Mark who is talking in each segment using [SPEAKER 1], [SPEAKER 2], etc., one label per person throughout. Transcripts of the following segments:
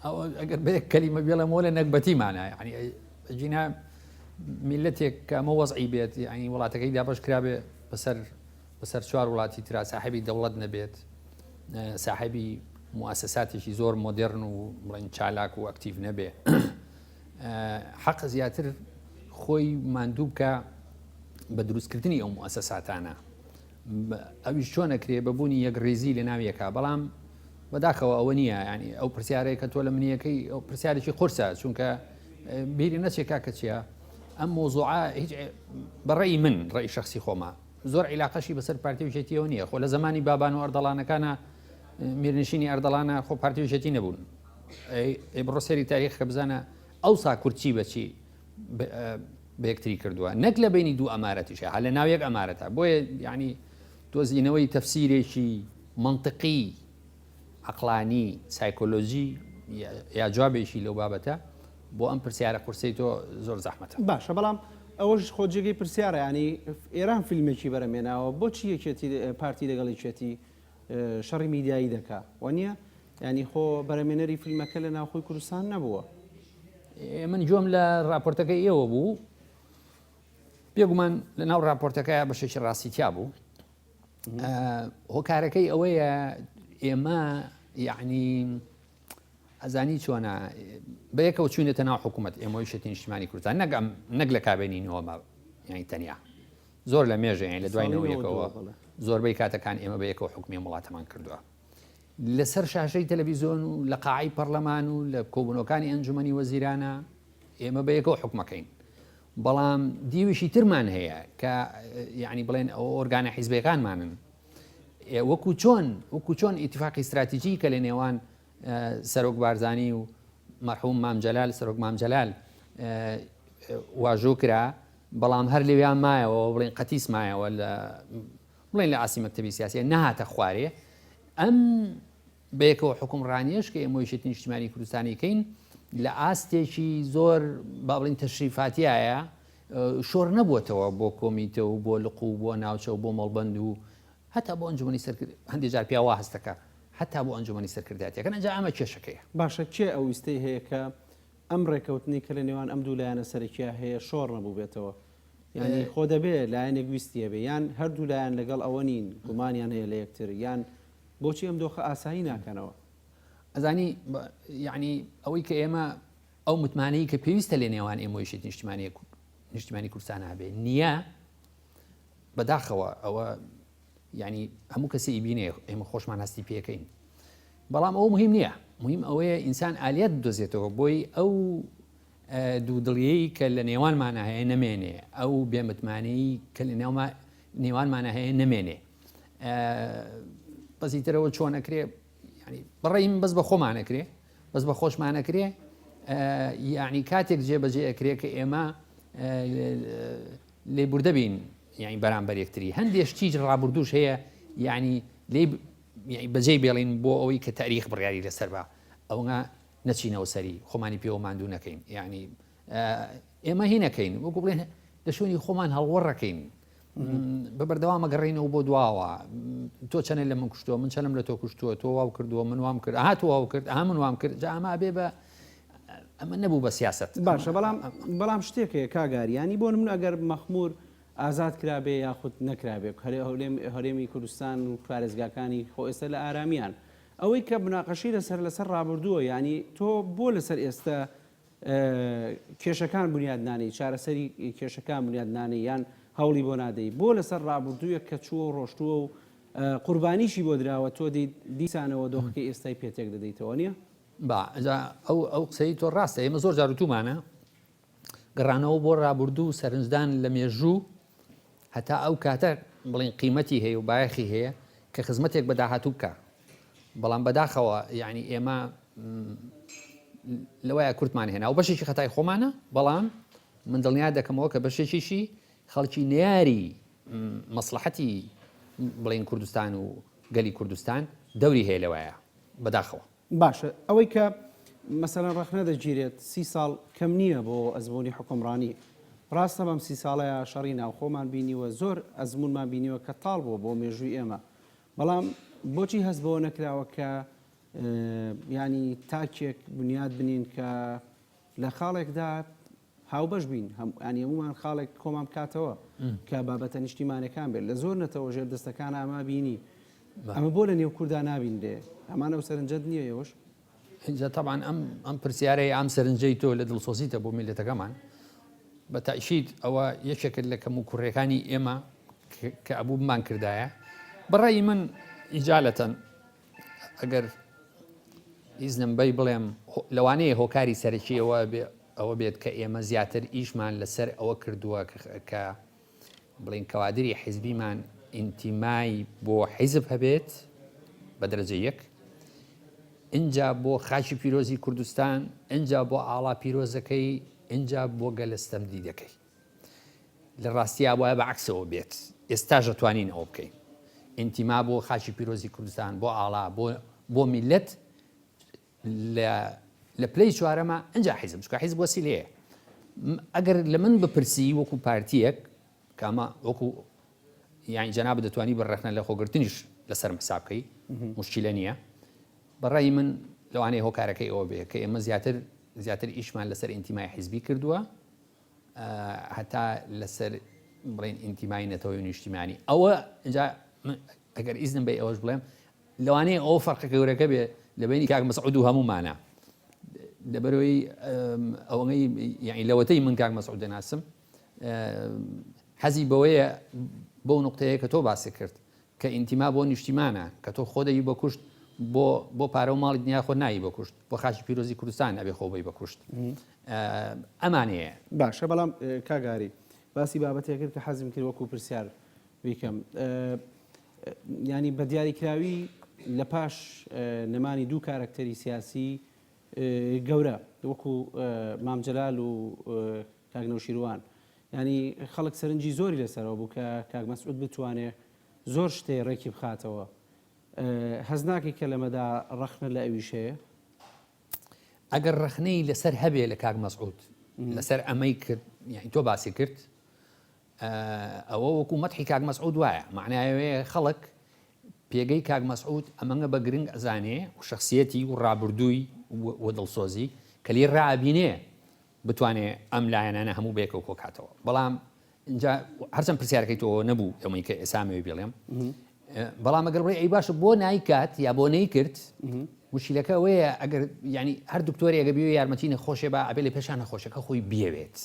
[SPEAKER 1] ئەگەر بە یەک کەلیمە بێڵێمەوە لە نەگبەتیمانە یعنی ئەگینا میلەتێک کە ئەمە وەزعی بێت یعنی وڵاتەکەی دابەش کرابێ بەسەر بەسەر چوار وڵاتی ترا ساحبی دەوڵەت نەبێت ساحبی موسساتێکی زۆر مۆدێرن و بڵێن چالاک و ئەکتیڤ نەبێ حەق زیاتر خۆی ماندوو بکە بە دروستکردنی ئەو موسساتانە ئەویش چۆن ئەکرێ بە بوونی یەکڕیزی لە ناو یەکا بەڵام بەداخەوە ئەوە نییە ینی ئەو پرسیارەیە کە تۆ لە منیەکەی ئەو پرسیارێکی قورسە چونکە بیری نەچێ کاکە چییە ئەم مۆزوعە هیچ بەڕێی من ڕێی شخصی خۆمە زۆر عیلاقەشی بەسەر پارتی وشێتیەوە نییە خۆ لە زمانی بابان و ئەردەڵانەکانە میرنشینی ئەردەڵانە خۆ پارتی وشێتی نەبوون ئەی بڕۆ سەری تاریخ کە بزانە ئەوسا کورد چی بەچی بە یەکتری کردووە نەک لە بینی دوو ئەمارەتیشە هەر لە ناو یەک ئەمارەتە بۆیە یعنی دۆزینەوەی تەفسیرێکی منطقی عقلانی سایکۆلۆژی یا جوابێکی لەو بابەتە بۆ ئەم پرسیارە قورسەی تۆ زۆر زەحمەتە.
[SPEAKER 2] باشە بەڵام ئەوەش خۆ جێگەی پرسیارە ینی ئێران فیلمێکی بەرەمێناوە بۆچی یەکێتی پارتی لەگەڵ یەکێتی شەڕی میدیایی دەکا وانیە؟ یانی خۆ بەرەمێنەری فیلمەکە لە ناوخۆی کوردستان نەبووە.
[SPEAKER 1] من گوێم لە راپۆرتەکەی ئێوە بوو بێگومان لە ناو راپۆرتەکە بەشێکی ڕاستی تیا بوو هۆکارەکەی ئەوەیە ئێمە یعنی ئەزانی چۆنە بەیەکەوە چوینەتە ناو حکوومەت ئێمەی شێتی نیشتمانی کوردستان نەک ئەم نەک لە کابێنی نۆمە یعنی تەنیا زۆر لە مێژە یانی لە دوای نەوەیەکەوە زۆربەی کاتەکان ئێمە بە یەکەوە حکومی ئەم وڵاتەمان کردووە لەسەر شاشەی تەلەڤیزیۆن و لە قاعی پەرلەمان و لە کۆبوونەوەکانی ئەنجومەنی وەزیرانە ئێمە بە یەکەوە حکومەکەین بەڵام دیویشی ترمان هەیە کە یعنی بڵێن ئەو ئۆرگانە حیزبەکانمانن وەکو چۆن وەکو چۆن ئیتفاقی استراتیژی کە لە نێوان سەرۆک بارزانی و مەرحوم مام جەلال سەرۆک مام جەلال واژۆ کرا بەڵام هەر لەویا مایەوە بڵێن قەتیس مایەوە لە بڵێن لە ئاستی مەکتەبی سیاسیە نەهاتە خوارێ ئەم بەیەکەوە حکومڕانیەش کە ئێمە یەکێتی نیشتیمانی کوردستانی کەین لە ئاستێکی زۆر با بڵین تەشریفاتیایە شۆڕ نەبووەتەوە بۆ کۆمیتە و بۆ لق و بۆ ناوچە و بۆ مەڵبەند و هەتا بۆ ئەنجومەنی سەرکرد هەندێک جار پیا وا هەستەکە هەتا بۆ ئەنجومەنی سەرکردایەتیەکان ئەنجا ئەمە کێشەکەیە.
[SPEAKER 2] باشە کێ ئەو ویستەی هەیە کە ئەم ڕێکەوتنەی کە لە نێوان ئەم دوو لایەنە سەرەکیە هەیە شۆڕ نەبووبێتەوە؟ یانی خۆ دەبێ لایەنێک ویستی هەبێ یان هەردوو لایەن لەگەڵ ئەوە نین گومانیان هەیە لە یەکتر یان بۆچی ئەم دۆخە ئاسایی ناکەنەوە؟
[SPEAKER 1] ئەزانی یعنی ئەوەی کە ئێمە ئەو متمانەی کە پێویستە لە نێوان ئێمە یەکێتی نیشتیمانی نیشتیمانی کوردستان هەبێ نییە بەداخەوە ئەوە یعنی هەموو کەسی ئیبینێ ئێمە خۆشمان هەستی پێەکەین بەڵام ئەو مهم نییە مهم ئەوەیە ئینسان ئالیات بدۆزێتەوە بۆی ئەو دوودڵیەی کە لە نێوانمانە هەیە نەمێنێ ئەو بێمتمانەی کە لە نێوما نێوانمانە هەیە نەمێنێ بەزیترەوە چۆن ئەکرێ ینی بەڕێی من بەس بە خۆمانەکرێ بەس بە خۆشمانەکرێ یعنی کاتێک جێبەجێ ئەکرێ کە ئێمە لێبوردە بین یعنی بەرامبەر یەکتری هەندێک شتیش ڕابردووش هەیە یعنی لێ بەجێی بێڵین بۆ ئەوەی کە تاریخ بڕیاری لەسەر بە ئەوە نەچینەوە سەری خۆمانی پێوە ماندوو نەکەین یعنی ئێمە هی نەکەین وەکو بڵێن لە شوێنی خۆمان هەڵوەڕەکەین بە بەردەوامە گەڕینەوە بۆ دواوە تۆ چەنێ لە من کوشتووە من چەنم لە تۆ کوشتووە تۆ واو کردووە من وام کرد ئەها تۆ واو کرد ئەها من وام کرد جا ئەمە ئەبێ بە ئەمە نەبوو بە سیاسەت.
[SPEAKER 2] باشە بەڵام بەڵام شتێک هەیە کاک ئاری یانی بۆ نمونە ئەگەر مەخمور ئازاد کرابێ یاخود نەکرابێ هەرێمی کوردستان و پارێزگاکانی خۆ ئێستا لە ئارامیان ئەوەی کە مناقەشەی لەسەر لەسەر ڕابردووە یانی تۆ بۆ لەسەر ئێستا کێشەکان بنیاد نانێی چارەسەری کێشەکان بنیاد نانێی یان هەوڵی بۆ نادەی بۆ لەسەر ڕابردوویەک کە چووە و ڕۆشتووە و قوربانیشی بۆ دراوە تۆ دیسانەوە دۆخەکەی ئێستای پێ تێک دەدەیتەوە نییە؟
[SPEAKER 1] با جا ئەو ئەو قسەی تۆ ڕاستە ئێمە زۆر جار وتومانە گەڕانەوە بۆ ڕابردوو و سەرنجدان لە مێژوو هەتا ئەو کاتە بڵین قیمەتی هەیە و بایەخی هەیە کە خزمەتێک بە داهاتوو بکە بەڵام بەداخەوە یعنی ئێمە لەوەیە کورتمان هێنا و بەشێکی خەتای خۆمانە بەڵام من دڵنیا دەکەمەوە کە بەشێکیشی خەڵکی نەیاری مەسلحەتی بڵین کوردستان و گەلی کوردستان دەوری هەیە لەوەیە بەداخەوە.
[SPEAKER 2] باشە ئەوەی کە مەسەلەن ڕەخنە دەگیرێت سی ساڵ کەم نییە بۆ ئەزموونی حوکمڕانی، ڕاستە بەم سی ساڵەیا شەڕی ناوخۆمان بینیوە، زۆر ئەزموونمان بینیوە کە تاڵ بووە بۆ مێژووی ئێمە، بەڵام بۆچی هەست بەوە نەکراوە کە. یانی تاکێک بنیاد بنین کە لە خاڵێکدا هاوبەش بین ینی هەمومان خاڵێک کۆمان بکاتەوە کە بابەتە نیشتیمانەکان بێت لە زۆر نەتەوە ژێر دەستەکان ئاما بینی ئەمە بۆ لە نێو کوردا نابینرێ ئەمان ئەو سەرنجەت نییە ئێوەش
[SPEAKER 1] ئینجا تەبعەن ئەم ئەم پرسیارەی ئەم سەرنجەی تۆ لە دڵسۆزیتە بۆ میللەتەکەمان بە تەئکید ئەوە یەکێکە لە کەم و کوڕیەکانی ئێمە کە ئەبوو بمان کردایە بەڕای من ئیجالەتەن ئەگەر ئیزنم بەی بڵێم لەوانەیە هۆکاری سەرەکی ئەوە ئەوە بێت کە ئێمە زیاتر ئیشمان لەسەر ئەوە کردووە کە بڵێین کەوادری حیزبیمان ئینتیمای بۆ حیزب هەبێت بە دەرەجە یەک، ئینجا بۆ خاکی پیرۆزی کوردستان، ئینجا بۆ ئاڵا پیرۆزەکەی، ئینجا بۆ گەلە ستەمدیدەکەی. لە ڕاستیا وایە بە عەکسەوە بێت. ئێستاش ئەتوانین ئەوە بکەین. ئینتیما بۆ خاکی پیرۆزی کوردستان، بۆ ئاڵا، بۆ بۆ میللەت لە لە پلەی چوارەما ئەجا حیزب چونکە حیزب وەسیلەیە ئەگەر لە من بپرسی وەکو پارتیەک کامە وەکو یانی جەناب دەتوانی بە ڕەخنە لە خۆگرتنیش لەسەرم حساب بکەی مشکلە نییە بەڕای من لەوانەیە هۆکارەکەی ئەوە بێ کە ئێمە زیاتر زیاتر ئیشمان لەسەر ئینتیمای حیزبی کردووە هەتا لەسەر بڵێن ئینتیمای نەتەوەی نیشتیمانی ئەوە ئەگەر ئیزنم بەی ئەوەش بڵێم لەوانەیە ئەوە فەرقە گەورەکە بێ لە بەینی کاک مەسعود و هەموومانە لەبەرەوەی ئەوەی یعنی لەوەتەی من کاک مەسعود دەناسم حەزی بەوەیە بەو نقطەیە کە تۆ باسی کرد کە ئینتیما بۆ نیشتیمانە کە تۆ خۆ دەی بە کوشت بۆ بۆ پارە و ماڵی دنیا خۆ نایی بە کوشت بۆ خاچی پیرۆزی کوردستان ئەبێ خۆ بی بە کوشت ئەمانەیە.
[SPEAKER 2] باشە بەڵام کاک ئاری باسی بابەتێک کرد کە حەزم کرد وەکو پرسیار بیکەم یانی بە دیاریکراوی لە پاش نەمانی دوو کارەکتەری سیاسی گەورە وەکو مام جەلال و کاک نەوشیروان ینی خەڵک سەرنجی زۆری لەسەرەوە بوو کە کاک مەسعود بتوانێ زۆر شتێ ڕێکی بخاتەوە هەز ناکەی کە لەمەدا ڕەخنە لە ئەویش هەیە؟
[SPEAKER 1] ئەگەر ڕەخنەی لەسەر هەبێ لە کاک مەسعود لەسەر ئەمەی کرد یانی تۆ باسی کرد ئەوە وەکو مەتحی کاک مەسعود وایە معنایەوەیە خەڵک پێگەی کاک مەسعود ئەمەنگە بە گرنگ ئەزانێ و شخصیەتی و ڕابردووی و دڵسۆزی کە لێ ڕابینێ بتوانێ ئەم لایەنانە هەموو بەیەکەوە کۆکاتەوە بەڵام اینجا هەرچەند پرسیارەکەی تۆ نەبوو ئەمەی کە ئێسامەوەی بڵێم بەڵام ئەگەر بڵێ ئەی باشە بۆ نایکات یا بۆ نەیکرد مشکلەکە ئەوەیە ئەگەر ینی هەر دکتۆرێک بێ یارمەتی نەخۆشێ با ئەبێ لە پێشان نەخۆشەکە خۆی بیەوێت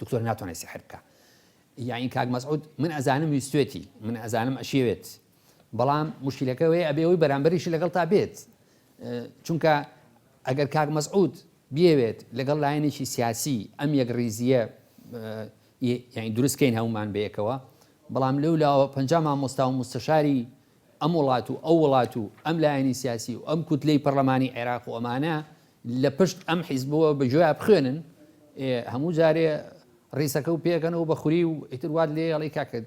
[SPEAKER 1] دکتۆر ناتوانێت سحر بکا یاعنی کاک مەسعود من ئەزانم ویستێتی من ئەزانم ئەشێوێت بەڵام مشکلەکە وەیە ئەبێ ئەوی بەرامبەریشی لەگەڵ تا بێت چونکە ئەگەر کاک مەسعود بیەوێت لەگەڵ لایەنێکی سیاسی ئەم یەک ڕیزیە یعنی دروستکەین هەمومان بەیەکەوە بەڵام لەو لاوە پ مامۆستا و مستەشاری ئەم وڵات و ئەو وڵات و ئەم لایەنی سیاسی و ئەم کوتلەی پەرلەمانی عێراق و ئەمانە لە پشت ئەم حیزبەوە بە گوێیا بخوێنن، ئێ هەموو جارێ ڕیسەکە و پێکەنەوە بە خوری و ئیتر وات لێ ئەڵێی کاکە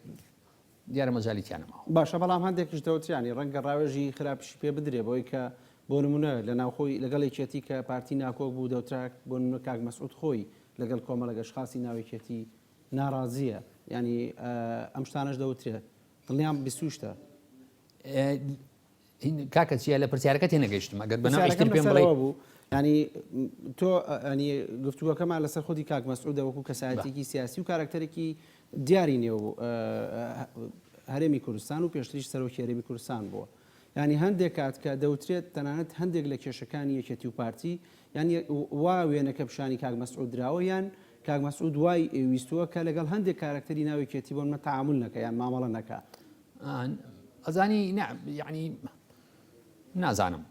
[SPEAKER 1] دیارە مەجالی تیا نەماوە.
[SPEAKER 2] باشە بەڵام هەندێکیش دەوترانی ڕەنگە ڕاوێژی خراپیشی پێ بدرێ بەوەی کە بۆ نمونە لە ناوخۆی لەگەڵ یەکێتی کە پارتی ناکۆک بوو دەوترا بۆ نمونە کاک مەسعود خۆی لەگەڵ کۆمەڵێک ئەشخاسی ناو یەکێتی ناڕازیە یانی ئەم شتانەش دەوترێ دڵنیام بیستوشتە.
[SPEAKER 1] کاکە چیە لە پرسیارەکە تێنەگەیشتم ئەگەر بە ناویشتر پێم بڵێ
[SPEAKER 2] بوو ینی تۆ ینی گفتوگەکەمان لەسەر خودی کاک مەسعودە وەکو کەسایەتێکی سیاسی و کارکتەرێکی دیاری نێو هەرێمی کوردستان و پێشتریش سەرۆکی هەرێمی کوردستان بووە ینی هەندێک کات کە دەوترێت تەنانەت هەندێک لە کێشەکانی یەکێتی و پارتی یان وا وێنەکە پیشانی کاک مەسعود دراوە یان کاک مەسعود وای ویستووە کە لەگەڵ هەندێک کارکتەری ناو یەکێتی بۆنمە تەعامول نەکە یان مامەڵە نەکا.
[SPEAKER 1] ئەزانی نا یعنی نازانم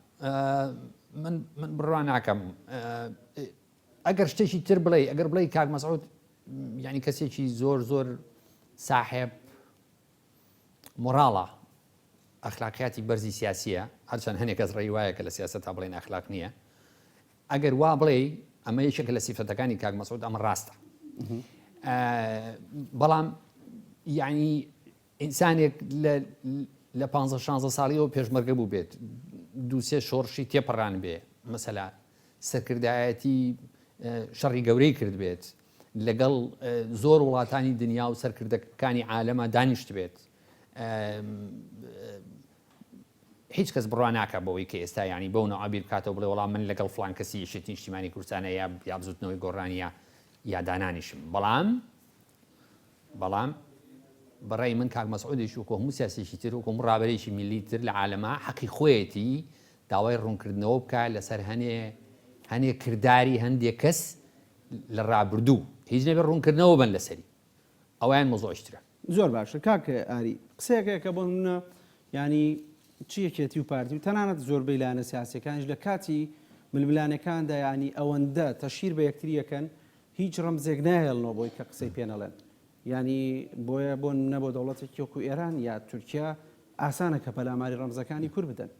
[SPEAKER 1] من من بڕوا ناکەم ئەگەر شتێکی تر بڵێ ئەگەر بڵێ کاک مەسعود یعنی کەسێکی زۆر زۆر ساحێب مۆراڵە ئەخلاقیاتی بەرزی سیاسیە هەرچەند هەنێک کەس ڕێی وایە کە لە سیاسەتا بڵێن ئەخلاق نییە ئەگەر وا بڵێی ئەمە یەکێکە لە سیفەتەکانی کاک مەسعود ئەمە ڕاستە بەڵام یعنی ئینسانێک لە پ 16 ساڵیەوە پێشمەرگە بوو بێت دووسێ شۆڕشی تێپەڕان بێ مەسەلا سەرکردایەتی شەڕی گەورەی کرد بێت لەگەڵ زۆر وڵاتانی دنیا و سەرکردەکانی عالەمە دانیشت بێت. هیچ کەس بڕوا ناکا بەوەی کە ئێستا یانی بەو نەوعە بیر بکاتەوە بڵێ وەڵا من لەگەڵ فڵان کەسی یەکێتی نیشتیمانی کوردستانە یا یا بزوتنەوەی گۆڕان یا یا دانانیشم بەڵام بەڵام بەڕای من کاک مەسعودیش وەکو هەموو سیاسێکی تر وەکو هەموو ڕابەرێکی میللی تر لە عالەما حەقی خۆیەتی داوای ڕوونکردنەوە بکا لەسەر هەنێ هەنێ کرداری هەندێک کەس لە ڕابردوو هیچ نەبێ ڕوونکردنەوە بن لەسەری ئەویان مەوزوعیش ترە.
[SPEAKER 2] زۆر باشە کاک ئاری قسەیەک هەیە کە بۆ نمونە یانی چ یەکێتی و پارتی و تەنانەت زۆربەی لایەنە سیاسیەکانیش لە کاتی ململانێکاندا یانی ئەوەندە تەشهیر بە یەکتری ئەکەن هیچ ڕەمزێک ناهێڵنەوە بۆی کە قسەی پێ نەڵێن یانی بۆیە بۆ نمونە بۆ دەوڵەتێکی وەکو ئێران یا تورکیا ئاسانە کە پەلاماری ڕەمزەکانی کورد بدەن.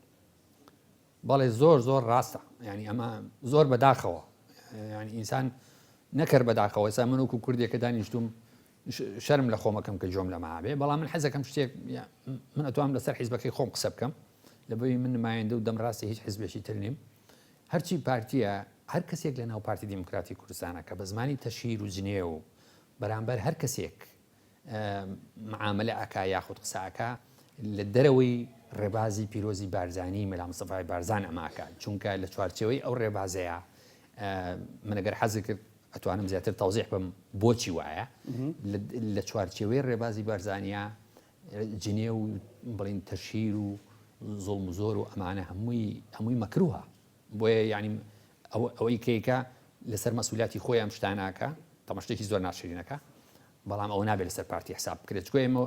[SPEAKER 1] بەڵێ زۆر زۆر ڕاستە یانی ئەمە زۆر بەداخەوە یانی ئینسان نەکەر بەداخەوە ئێستا من وەکو کوردێکە دانیشتوم شەرم لە خۆمەکەم کە جۆم لەمە بێ بەڵام من حەزەکەم شتێک من ئەتوام لەسەر حیزبەکەی خۆم قسە بکەم لەبەوی من نمایندە و دەمڕاستی هیچ حیزبێکی تر نیم هەرچی پارتیە هەر کەسێک لە ناو پارتی دیموکراتی کوردستانە کە بە زمانی تەشهیر و جنێو بەرامبەر هەر کەسێک معامەلە ئەکا یاخود قسە ئەکا لە دەرەوەی ڕێبازی پیرۆزی بارزانی مەلا مستەفای بارزان ئەمە ئەکا چونکە لە چوارچێوەی ئەو ڕێبازەیە من ئەگەر حەزت کرد ئەتوانم زیاتر تەوزیح بم بۆچی وایە لە چوارچێوەی ڕێبازی بارزانیا جنێ و بڵین تەشهیر و زوڵم و زۆر و ئەمانە هەمووی هەمووی مەکروهە بۆیە یانی ئەوەی کەیکا لەسەر مەسولاتی خۆی ئەم شتانە ئەکا تەمە شتێکی زۆر ناشرینەکە بەڵام ئەوە نابێت لەسەر پارتی حساب بکرێت چکۆ ئێمە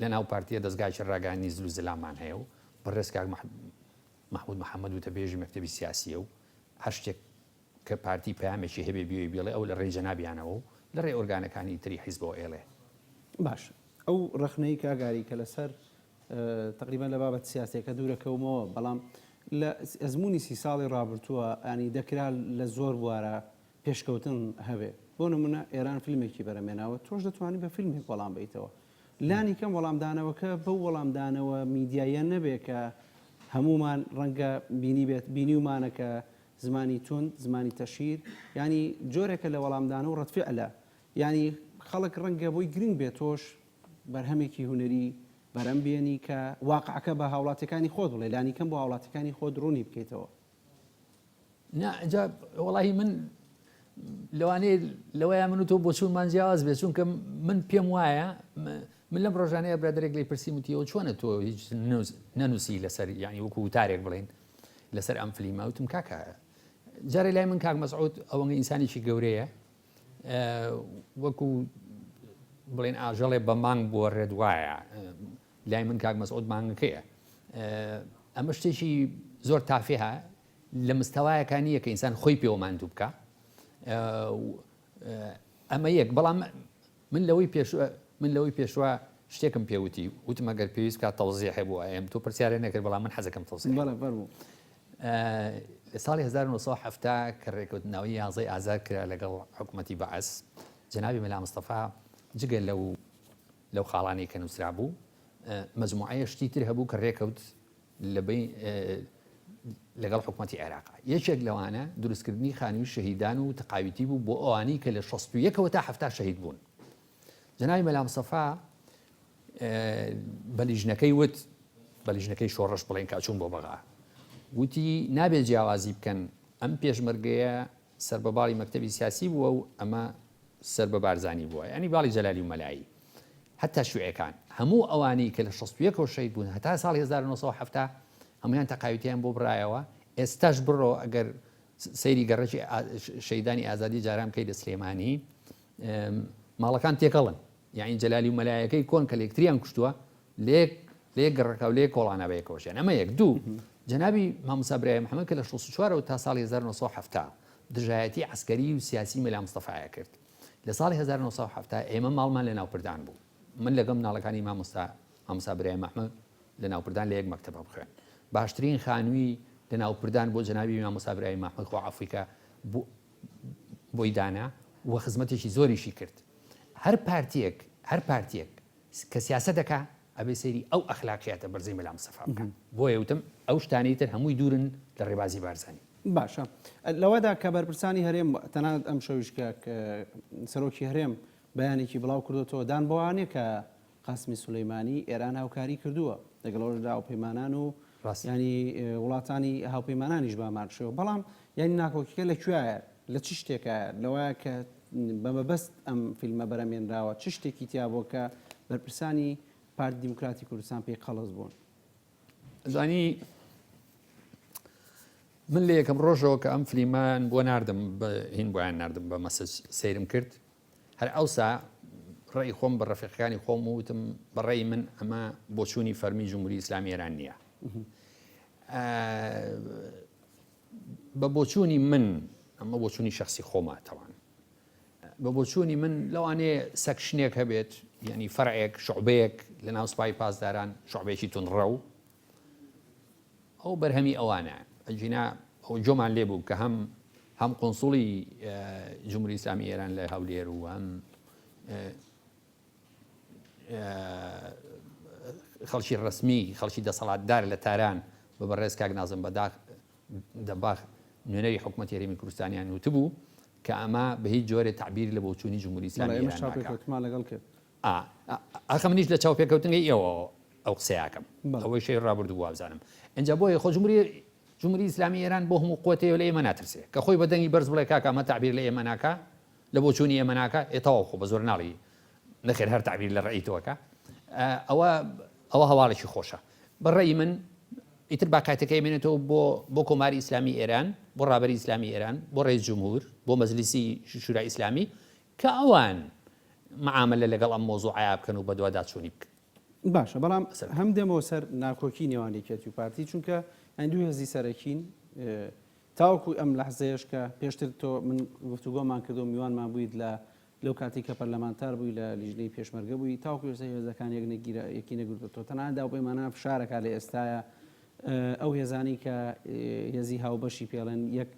[SPEAKER 1] لە ناو پارتیە دەستگایکی ڕاگەیاندنی زل و زلامان هەیە و بەڕێز کاک محمود محەممەد وتەبێژی مەکتەبی سیاسیە و هەر شتێک کە پارتی پەیامێکی هەبێ بیەوێ بیڵێ ئەو لە ڕێی جەنابیانەوە و لە ڕێی ئۆرگانەکانی تری حیزبەوە ئێڵێ.
[SPEAKER 2] باش ئەو ڕەخنەی کاک ئاری کە لەسەر تەقریبەن لە بابەت سیاسیەکە دوورەکەومەوە بەڵام لە ئەزموونی سی ساڵی ڕابرتووە ینی دەکرا لە زۆر بوارە پێشکەوتن هەبێ بۆ نمونە ئێران فیلمێکی بەرەمێناوە تۆش دەتوانی بە فیلمێک وەڵام بیتەوە لانی کەم وەڵامدانەوەکە بەو وەڵامدانەوە میدیاییە نەبێ کە هەمومان ڕەنگە بینی بێت بینیومانە کە زمانی توند زمانی تەشهیر ینی جۆرێکە لە وەڵامدانە و ڕەتفعلە ینی خەڵک ڕەنگە بۆی گرنگ بێت تۆش بەرهەمێکی هونەری بەرەم بێنی کە واقعەکە بە هاوڵاتیەکانی خۆت بڵێ لانی کەم بۆ هاوڵاتیەکانی خۆت ڕوونی بکەیتەوە.
[SPEAKER 1] نا جا وەڵاهی من لەوانەیە لەوەیە من و تۆ بۆچوونمان جیاواز بێت چونکە من پێم وایە من لەم ڕۆژانەیە برادێک لی پرسی وتیەوە چۆنە تۆ هیچ نەنووسی لەسەر یعنی وەکو وتارێک بڵێن لەسەر ئەم فلیمە وتم کاکە جارێ لای من کاک مەسعود ئەوەنگە ئینسانێکی گەورەیە وەکو بڵێن ئاژەڵێ بە مانگ بۆ ڕێت وایە لای من کاک مەسعود مانگەکەیە ئەمە شتێکی زۆر تافیه لە مستەوایەکە نییە کە ئینسان خۆی پێوە ماندوو بکە ئەمە یەک بەڵام من لەوەی پێش من لەوەی پێشوە شتێکم پێوتی وتم ئەگەر پێویست کات تەوزیحێ بۆ ئەم تۆ پرسیارێ نەکرد بەڵام من حەزەکەم تەوزیح لە ساڵی 1970 کە ڕێکەوتناوی یازەی ئازار کرا لەگەڵ حکوومەتی بەعس جەنابی مەلا مستەفا جگە لەو لەو خاڵانەی کە نووسرابوو مەجموعەیە شتی تر هەبوو کە ڕێکەوت لەگەڵ حکوومەتی عێراق یەکێک لەوانە دروستکردنی خانووی شەهیدان و تەقاویتی بوو بۆ ئەوانەی کە لە 61ەوە تا 70 شەهید بوون جەنابی مەلا مستەفا بە لیژنەکەی وت بە لیژنەکەی شۆڕش بڵێن کە چوون بۆ بەغا وتی نابێت جیاوازی بکەن ئەم پێشمەرگەیە سەر بە باڵی مەکتەبی سیاسی بووە و ئەمە سەر بە بارزانی بووە یعنی باڵی جەلالی و مەلایی هەتا شوعەکان هەموو ئەوانەی کە لە 61 شەهید بوون هەتا ساڵی 1970 هەمویان تەقاویتیان بۆ برایەوە ئێستاش بڕۆ ئەگەر سەیری گەڕەکی شەیدانی ئازادی جاران بکەیت لە سلێمانی ماڵەکان تێکەڵن یانی جەلالی و مەلایەکەی کۆن کە لەیەکتریان کوشتووە لەیەک لەیەک گەڕەکە و لەیەک کۆڵانە بەیەکەوە ژیان ئەمە یەک دوو جەنابی مامۆستا برایم محەمەد کە لە 64 ەوە تا ساڵی 1970 دژایەتی عەسکەری و سیاسی مەلا مستەفایە کرد لە ساڵی 1970 ئێمە ماڵمان لە ناوپردان بوو من لەگەڵ مناڵەکانی مامۆستا مامۆستا برایم محمد لە ناوپردان لە یەک مەکتەبە بخوێن باشترین خانووی لە ناوپردان بۆ جەنابی مامۆستا برایم محمد خوا عەفوی کە بۆی دانا و خزمەتێکی زۆریشی کرد هەر پارتیەک هەر پارتیەک کە سیاسەت دەکا ئەبێ سەیری ئەو ئەخلاقیاتە بەرزەی مەلا مستەفا بکا بۆیە وتم ئەو شتانەی تر هەمووی دوورن لە ڕێبازی بارزانی.
[SPEAKER 2] باشە لەوەدا کە بەرپرسانی هەرێم تەنانەت ئەمشەویش کە سەرۆکی هەرێم بەیانێکی بڵاو کردۆتەوە دان بەوە نیە کە قاسمی سولەیمانی ئێران هاوکاری کردووە لەگەڵ ئەوەشدا هاوپەیمانان و. ینی وڵاتانی هاوپەیمانانیش بامان شێوە بەڵام یانی ناکۆکیەکە لە کوێیە لە چ شتێکە لەوەیە کە بە مەبەست ئەم فیلمە بەرەمێنراوە چ شتێکی تیا بۆ کە بەرپرسانی پارتی دیموکراتی کوردستان پێی قەڵس بوون؟
[SPEAKER 1] زانی من لە یەکەم ڕۆژەوە کە ئەم فلیمان بۆ ناردم بە هین بۆیان ناردم بە message سەیرم کرد هەر ئەوسا ڕێی خۆم بە ڕەفیقەکانی خۆم وتم بە ڕێی من ئەمە بۆچوونی فەرمی جمهوری ئیسلامی ئێران نییە. بە بۆچوونی من ئەمە بۆچوونی شخصی خۆمە تەوان بە بۆچوونی من لەوانەیە section ێک هەبێت یعنی فەرعێک شعبەیەک لە ناو سپای پاسداران شعبێکی تونڕەو ئەو بەرهەمی ئەوانە ئەگینا ئەو جۆمان لێ بوو کە هەم هەم قونسوڵی جمهوری ئیسلامی ئێران لە هەولێر و هەم خەڵکی ڕسمی خەڵکی دەسەڵاتدار لە تاران بە بەڕێز کاک نازم بەداخ دەباخ نوێنەری حکوومەت هەرێمی کوردستانیان وتبوو کە ئەمە بە هیچ جۆرێ تعبیر لە بۆچوونی جمهوری ئیسلامی ئێران
[SPEAKER 2] ناکات. لەگەڵ کرد.
[SPEAKER 1] ئاخە منیش لە چاوپێکەوتنگەی ئێوە ئەو قسەیەکەم ئەوەی شەی ڕابردوو وابزانم ئینجا بۆیە خۆ جمهوری جمهوری ئیسلامی ئێران بۆ هەموو قوتەیە لە ئێمە ناترسێ کە خۆی بە دەنگی بەرز بڵێ کاکە ئەمە تعبیر لە ئێمە ناکا لە بۆچوونی ئێمە ناکا ئێ تەواو خۆ بە زۆر ناڵی نەخێر هەر تعبیر لە ڕەئی تۆکە ئەوە ئەوە هەواڵێکی خۆشە بە ڕەئی من ئیتر باقاتەکەی بێنێتەوە بۆ بۆ کۆماری ئیسلامی ئێران بۆ ڕابەری ئیسلامی ئێران بۆ ڕێز جمهور بۆ مەجلیسی شورای ئیسلامی کە ئەوان معاملە لەگەڵ ئەم مۆزوعەیا بکەن و بەدواداچوونی بکەن.
[SPEAKER 2] باشە بەڵام هەم دێمەوە سەر ناکۆکی نێوان یەکێتی و پارتی چونکە یانی دوو هێزی سەرەکین تاوەکو ئەم لەحزەیەش کە پێشتر تۆ من گفتوگۆمان کردو میوانمان بوویت لە لەو کاتی کە پەرلەمانتار بووی لە لیژنەی پێشمەرگە بووی تاوەکو ئێستا هێزەکان یەک نەگیرا یەکی نەگرتووە تەنانەت داوپەیمانان فشارەکە لە ئێستاە ئەو هێزانەی کە هێزی هاوبەشی پێڵێن یەک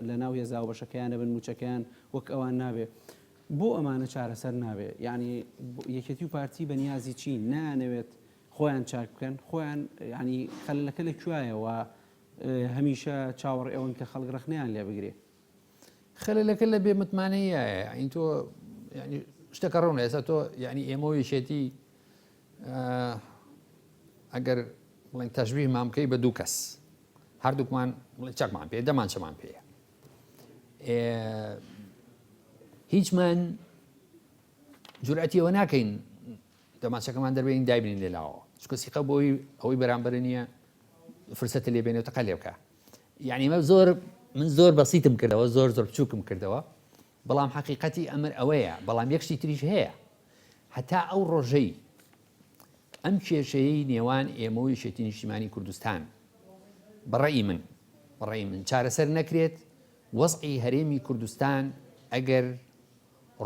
[SPEAKER 2] لە ناو هێزە هاوبەشەکەیان نەبن مووچەکەیان وەک ئەوان نابێ. بۆ ئەمانە چارەسەر نابێ؟ یانی یەکێتی و پارتی بە نیازی چین؟ نایانەوێت خۆیان چاک بکەن؟ خۆیان یانی خەلەلەکە لە کوایە و هەمیشە چاوەڕێ ئەوەن کە خەڵک ڕەخنەیان لێ بگرێ؟
[SPEAKER 1] خەلەلەکە لە بێ متمانەیە یانی تۆ یانی شتەکە ڕوونە ئێستا تۆ یانی ئێمە و یەکێتی ئەگەر بڵێن تەشبیهمان بکەی بە دوو کەس هەردووکمان بڵێ چەکمان پێ دەمانچەمان پێیە هیچمان جورئەتی ئەوە ناکەین دەمانچەکەمان دەربێنین دایبنین لێ لاوە چونکە سیقە بۆی ئەوەی بەرامبەر نییە فرسەتە لێ بێنێ و تەقە لێ بکە یعنی مە زۆر من زۆر بەسیتم کردەوە زۆر زۆر بچووکم کردەوە بەڵام حەقیقەتی ئەمر ئەوەیە بەڵام یەک شتی تریش هەیە هەتا ئەو ڕۆژەی ئەم کێشەیەی نێوان ئێمە و یەکێتی نیشتیمانی کوردستان بە ڕەئی من بە ڕەئی من چارەسەر نەکرێت وەزعی هەرێمی کوردستان ئەگەر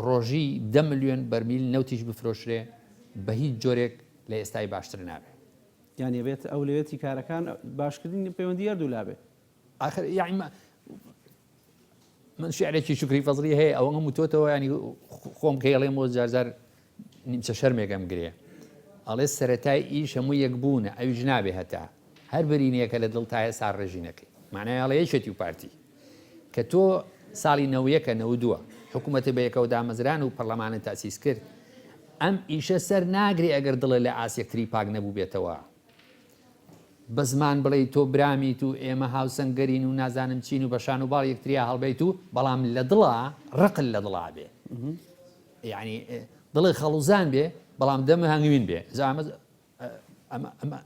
[SPEAKER 1] ڕۆژی دە ملیۆن بەرمیل نەوتیش بفرۆشرێ بە هیچ جۆرێک لە ئێستای باشتر نابێ.
[SPEAKER 2] یانی ئەبێت ئەولەویەتی کارەکان باشکردنی پەیوەندی هەردوو لا بێ.
[SPEAKER 1] ئاخر یانی من شعرێکی شوکری فەزڵی هەیە ئەوە هەموو تۆتەوە ینی خۆم کەیڵێم بۆ جارجار نیمچە شەرمێکم گرێ ئەڵێ سەتای ئیش هەموو یەک بوونە ئەویش نابێ هەتا هەر برینەیەکە لە دڵتایە سار ڕێژینەکەی معنای ئەڵێ یەکێتی و پارتی کە تۆ ساڵی نەوەیەکە نەوە دووە حکوومەتی بە یەکەوە دامەزران و پەرلەمانە تاسیس کرد ئەم ئیشە سەر ناگرێ ئەگەر دڵێ لە ئاسیەکتری پاک نەبوو بێتەوە بە زمان بڵێی تۆ برامیت و ئێمە هاوسەنگەرین و نازانم چین و بە شان و باڵ یەکتریا هەڵبێیت و بەڵام لە دڵا ڕقت لە دڵا بێ یعنی دڵی خەڵوزان بێ بەڵام دەمە هەنگوین بێ جا ئەمە ئەمە ئەمە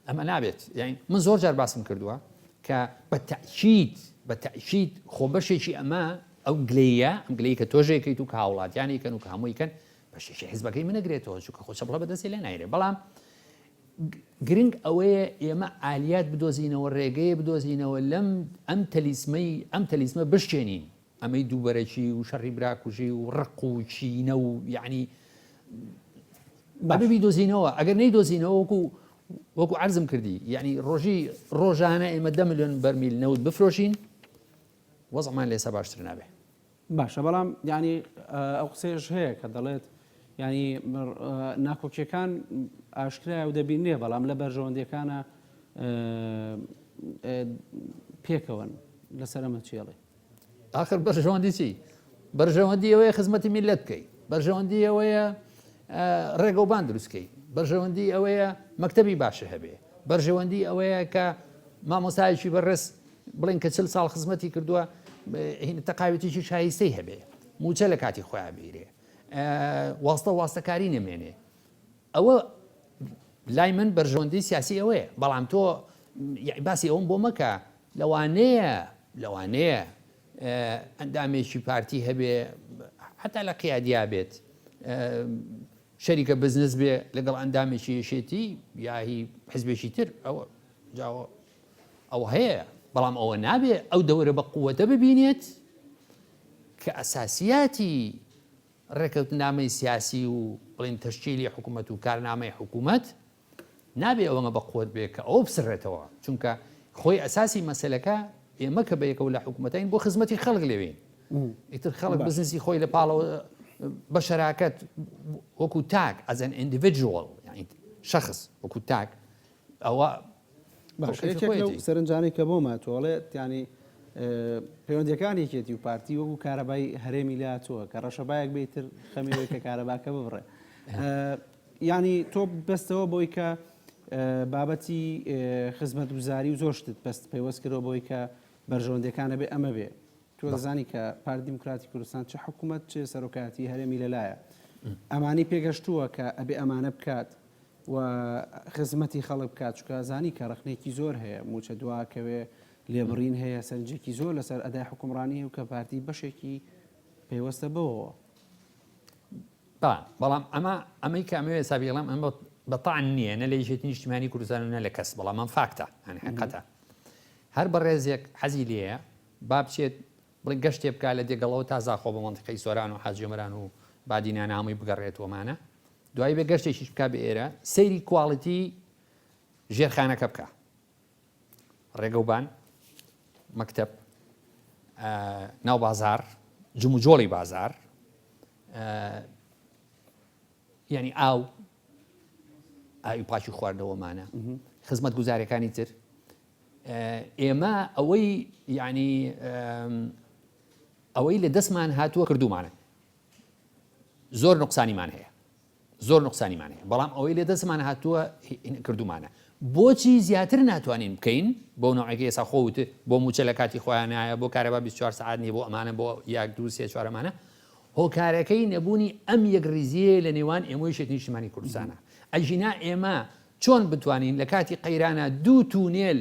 [SPEAKER 1] ئەمە نابێت یعنی من زۆر جار باسم کردووە کە بە تەئکید بە تەئکید خۆ بەشێکی ئەمە ئەو گلەیە ئەم گلەی کە تۆژێکیت و کە هاوڵاتیانی کەن و کە هەمووی کەن بەشێکی حزبەکەی منەگرێتەوە چونکە خۆ چەپڵە بەدەستی لێ نایرێ بەڵام گرنگ ئەوەیە ئێمە ئالیات بدۆزینەوە ڕێگەیە بدۆزینەوە لەم ئەم تەلیسمەی ئەم تەلیسمە بشکێنین ئەمەی دووبەرەکی و شەڕی براکوژی و ڕق و چینە و یعنی بابێ بیدۆزینەوە ئەگەر نەیدۆزینەوە وەکو وەکو عەرزم کردی یعنی ڕۆژی ڕۆژانە ئێمە دە ملیۆن بەرمیل نەوت بفرۆشین وەزعمان لێسا باشتر نابێ.
[SPEAKER 2] باشە بەڵام یانی ئەو قسەیەش هەیە کە دەڵێت یانی ناکۆکیەکان ئاشکرایە و دەبینرێ بەڵام لە بەرژەوەندیەکانە پێکەوەن لەسەر ئەمە چێڵێ
[SPEAKER 1] ئاخر بەرژەوەندی چی بەرژەوەندی ئەوەیە خزمەتی میلەت بکەی بەرژەوەندی ئەوەیە ڕێگەوبان دروستکەی بەرژەوەندی ئەوەیە مەکتتەبی باشە هەبێ. بەرژەوەندی ئەوەیە کە مامۆستایەکی بەڕێز بڵێن کە چل ساڵ خزمەتی کردووە تەقاویتێکی شایستەی هەبێ، مووچە لە کاتی خۆیان بیرێ، واستە واستەکاری نەمێنێ. ئەوە لای من بەرژەوەندی سیاسی ئەوەیە. بەڵام تۆ باسی ئەوم بۆ مەکە لەوانەیە لەوانەیە ئەندامێکی پارتی هەبێ حتا لە قیادیا بێت شەریکە بزنس بێ لەگەڵ ئەندامێکی یەکێتی یا هی حزبێکی تر ئەوە جاوە ئەوە هەیە بەڵام ئەوە نابێ ئەو دەورە بە قووەتە ببینێت کە ئەساسیاتی ڕێکەوتنامەی سیاسی و بڵین تەشکیلی حکوومەت و کارنامەی حکوومەت نابێ ئەوەنە بە قوت بێ کە ئەوە بسڕێتەوە چونکە خۆی ئەساسی مەسەلەکە ئێمە کە بەیەکەوە لە حکوومەتین بۆ خزمەتی خەڵک لەوێین ئیتر خەڵک بزنسی خۆی لە پاڵەوە بە شەراکەت وەکو تاک as an individual یعنی شخص وەکو تاک ئەوە
[SPEAKER 2] باش یەکێک لەو سەرنجانەی کە بۆم هاتووە ئەڵێت یانی پەیوەندیەکان یەکێتی و پارتی وەکو کارەبای هەرێمی لاتووە کە ڕەشەبایەک بێتر خەمی کە کارەباکە ببڕێ یانی تۆ بەستەوە بۆی کە بابەتی خزمەتگوزاری و زۆر شتت پەست پەیوەست کردەوە بۆی کە بەرژەوەندیەکان ئەبێ ئەمە بێ تۆ دەزانی کە پارتی دیموکراتی کوردستان چ حکوومەت چ سەرۆکایەتی هەرێمی لەلایە ئەمانی پێگەشتووە کە ئەبێ ئەمانە بکات و خزمەتی خەڵک بکات چکە زانی کە ڕخنێکی زۆر هەیە موچە دواکەوێ لێبڕین هەیە سەرنجێکی زۆر لەسەر ئەدای حکومڕانی و کە پارتی بەشێکی پەیوەستە بەوەوە.
[SPEAKER 1] با، بەڵام ئەمە ئەمەی کە ئەمەوێ ئێستا بیڵێم ئەمە بە تەعن نییە نە لە یەکێتی نیشتیمانی کوردستان و نە لە کەس بەڵام ئەم فاکتە یانی حەقیقەتە هەر بەڕێزێک حەزی لێیە با بچێت بڵێ گەشتێ بکا لە دێگەڵەوە تا زاخۆ بە مەنتیقەی سۆران و حاجی ئۆمەران و بادینان هەمووی بگەڕێت و ئەمانە دوایی بێ گەشتێکیش بکا بە ئێرە سەیری quality ژێرخانەکە بکا ڕێگەوبان، مەکتەب، ناو بازاڕ، جموجۆڵی بازاڕ، یعنی ئاو، ئاوی پاکی خواردنەوەمانە، خزمەتگوزاریەکانی تر. ئێمە ئەوەی یعنی ئەوەی لە دەستمان هاتووە کردومانە زۆر نقصانیمان هەیە زۆر نوقسانیمان هەیە بەڵام ئەوەی لە دەستمان هاتووە کردومانە بۆچی زیاتر ناتوانین بکەین بۆ نەوعێکی ئێسا خۆوت بۆ موچە لە کاتی خۆیان نایە بۆ کارەبا 24 سعات نیە بۆ ئەمانە بۆ یاک دوو سێ چوارەمانە هۆکارەکەی نەبوونی ئەم یەکڕیزیەیە لە نێوان ئێمەی یەکێتی نیشتمانی کوردستانە ئەگینا ئێمە چۆن بتوانین لە کاتی قەیرانە دوو تونێل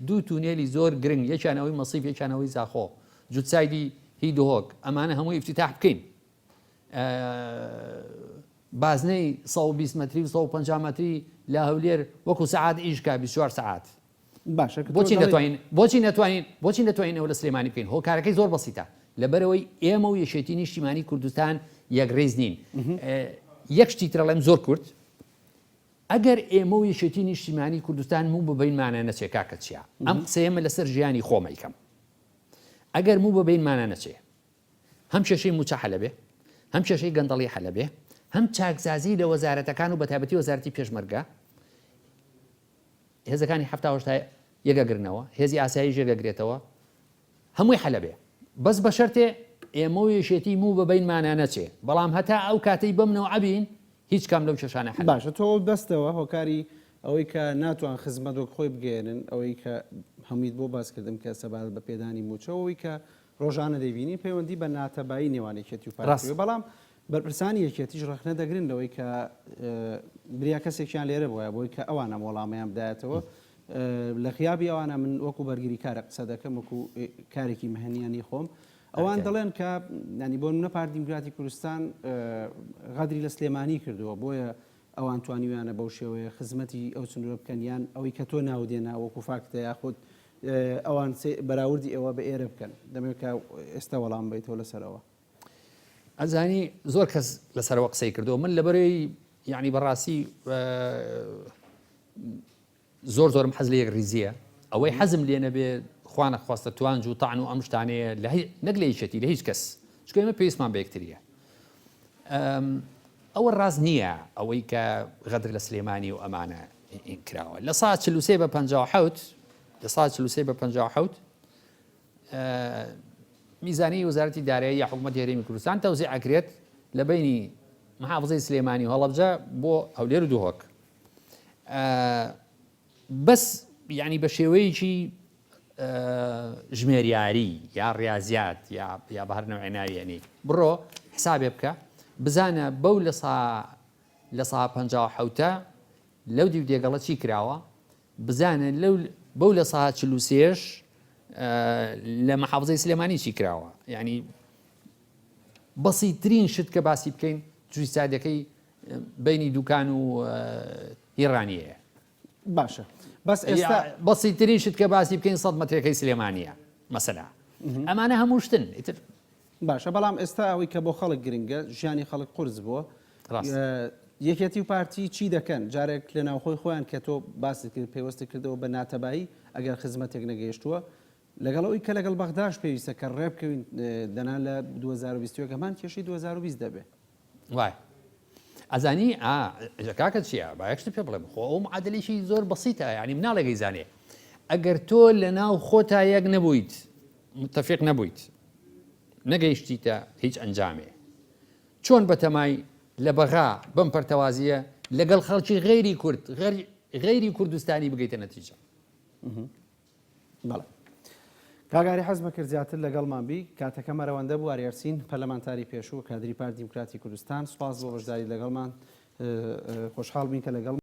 [SPEAKER 1] دوو تونێلی زۆر گرنگ یەکیان ئەوەی مەسیف یەکیان ئەوەی زاخۆ جوتسایدی هی دهۆک ئەمانە هەموو ئیفتتاح بکەین بازنەی 120 مەتری و 150 مەتری لە هەولێر وەکو سەعات ئیش کا 24 سەعات
[SPEAKER 2] باشە کە تۆ
[SPEAKER 1] بۆچی
[SPEAKER 2] دەڵێی
[SPEAKER 1] نەتوانین بۆچی نەتوانین بۆچی نەتوانین ئەوە لە سلێمانی بکەین هۆکارەکەی زۆر بەسیتە لەبەرئەوەی ئێمە و یەکێتی نیشتیمانی کوردستان یەکڕیز نین یەک شتی تر ئەڵێم زۆر کورت ئەگەر ئێمە و یەکێتی نیشتیمانی کوردستان موو بە بەینمانە نەچێ کاکە چیا ئەم قسەیەمە لەسەر ژیانی خۆم ئەیکەم ئەگەر موو بە بەینمانە نەچێ هەم کێشەی مووچە حەلەبێ، هەم کێشەی گەندەڵی حەلەبێ، هەم چاکسازی لە وەزارەتەکان و بەتایبەتی وەزارەتی پێشمەرگە، هێزەکانی 70 یەکەگرنەوە، هێزی ئاسایش یەکەگرێتەوە، هەمووی حەلەبێ. بەس بە شەرتێ ئێمە و یەکێتی موو بە بەینمانا نەچێ، بەڵام هەتا ئەو کاتەی بەم نەوعە بین هیچ کام لەو کێشانە حەل.
[SPEAKER 2] باشە تۆ بەستەوە هۆکاری ئەوەی کە ناتوان خزمەت وەک خۆی بگەیەنن، ئەوەی کە هەموویت بۆ باس کردم کە سەبارەت بە پێدانی مووچە و ئەوەی کە ڕۆژانە دەیبینین پەیوەندی بە ناتەبایی نێوان یەکێتی و پارتی و بەڵام بەرپرسانی یەکێتیش ڕەخنە دەگرن لەوەی کە بریا کەسێکیان لێرە بووە بۆی کە ئەوان ئەم وەڵامیان بدایەتەوە لە غیابی ئەوانە من وەکو بەرگری کارە قسە دەکەم وەکو کارێکی مهنیانی خۆم ئەوان دەڵێن کە ینی بۆ منە پارتی دیموکراتی کوردستان غەدری لە سلێمانی کردووە بۆیە ئەوان توانیویانە بەو شێوەیە خزمەتی ئەو سنوورە بکەن یان ئەوەی کە تۆ ناودێنا وەکو فاکتە یاخود ئەوان بەراوردی ئێوە بە ئێرە بکەن دەمەوێت کە ئێستا وەڵام بیتەوە لەسەرەوە.
[SPEAKER 1] ئەزانی زۆر کەس لەسەرەوە قسەی کردو من لەبەرەی یعنی بەڕاستی زۆر زۆرم حەز لە یەک ریزیە ئەوەی حەزم لێ نەبێ خوانە خواستە توانج و تاعن و ئەم شتانەیە لە نەک لە یەکێتی لە هیچ کەس چونکە ئێمە پێویستمان بە یەکتریە ئەوە ڕاست نییە ئەوەی کە غەدر لە سلێمانی و ئەمانە کراوە لە سا 43 بە 57 لە سا 43 بە 57 میزانی وەزارەتی دارایی یا حکوومەتی هەرێمی کوردستان تەوزیع ئەکرێت لە بینی محافظەی سلێمانی و هەڵەبجە بۆ هەولێر و دهۆک. بەس یعنی بە شێوەیەکی ژمێریاری یا ڕاضیات یا یا بە هەر نەوعێ ناوی ئەنێی بڕۆ حسابێ بکە بزانە بەو لە سا لە سا 57 لەو دیو دێگەڵە چی کراوە بزانە لەو بەو لە سا 43 لە محافزەی سلێمانی چی کراوە یعنی بەسیترین شت کە باسی بکەین جویسادەکەی بینی دوکان و هیڕانیەیە
[SPEAKER 2] باشە بەس ئێستا
[SPEAKER 1] بەسیترین شت کە باسی بکەین 100 مەترەکەی سلێمانیە مەسەلا ئەمانە هەموو شتن ئیتر.
[SPEAKER 2] باشە بەڵام ئێستا ئەوەی کە بۆ خەڵک گرنگە ژیانی خەڵک قورس بووە یەکێتی و پارتی چی دەکەن جارێک لە ناوخۆی خۆیان کە تۆ باست کرد پەیوەستت کردەوە بە ناتەبایی ئەگەر خزمەتێک نەگەیشتووە لەگەڵ ئەوی کە لەگەڵ بەغداش پێویستە کە ڕێبکەوین دەنا لە 2021 هەمان کێشەی 2020 دەبێ.
[SPEAKER 1] وایە ئەزانی ئا کاکە چییە با یەک شت پێ بڵێم خۆ ئەو معادلێکی زۆر بەسیتە یعنی مناڵێک ئەیزانێ ئەگەر تۆ لە ناو خۆتا یەک نەبوویت متفق نەبوویت نەگەیشتیتە هیچ ئەنجامێ چۆن بەتەمای لە بەغا بەم پەرتەوازیە لەگەڵ خەڵکی غەیری کورد غەیری کوردستانی بگەیتە نەتیجە.
[SPEAKER 2] بەڵێ کاک ئاری حەزمە کرد زیاتر لەگەڵمان بی کاتەکە مەرەوەندە بوو ئاری ئەرسین پەرلەمانتاری پێشوو کادری پارتی دیموکراتی کوردستان سوپاس بۆ بەشداری لەگەڵمان خۆشحاڵ بین کە لەگەڵ.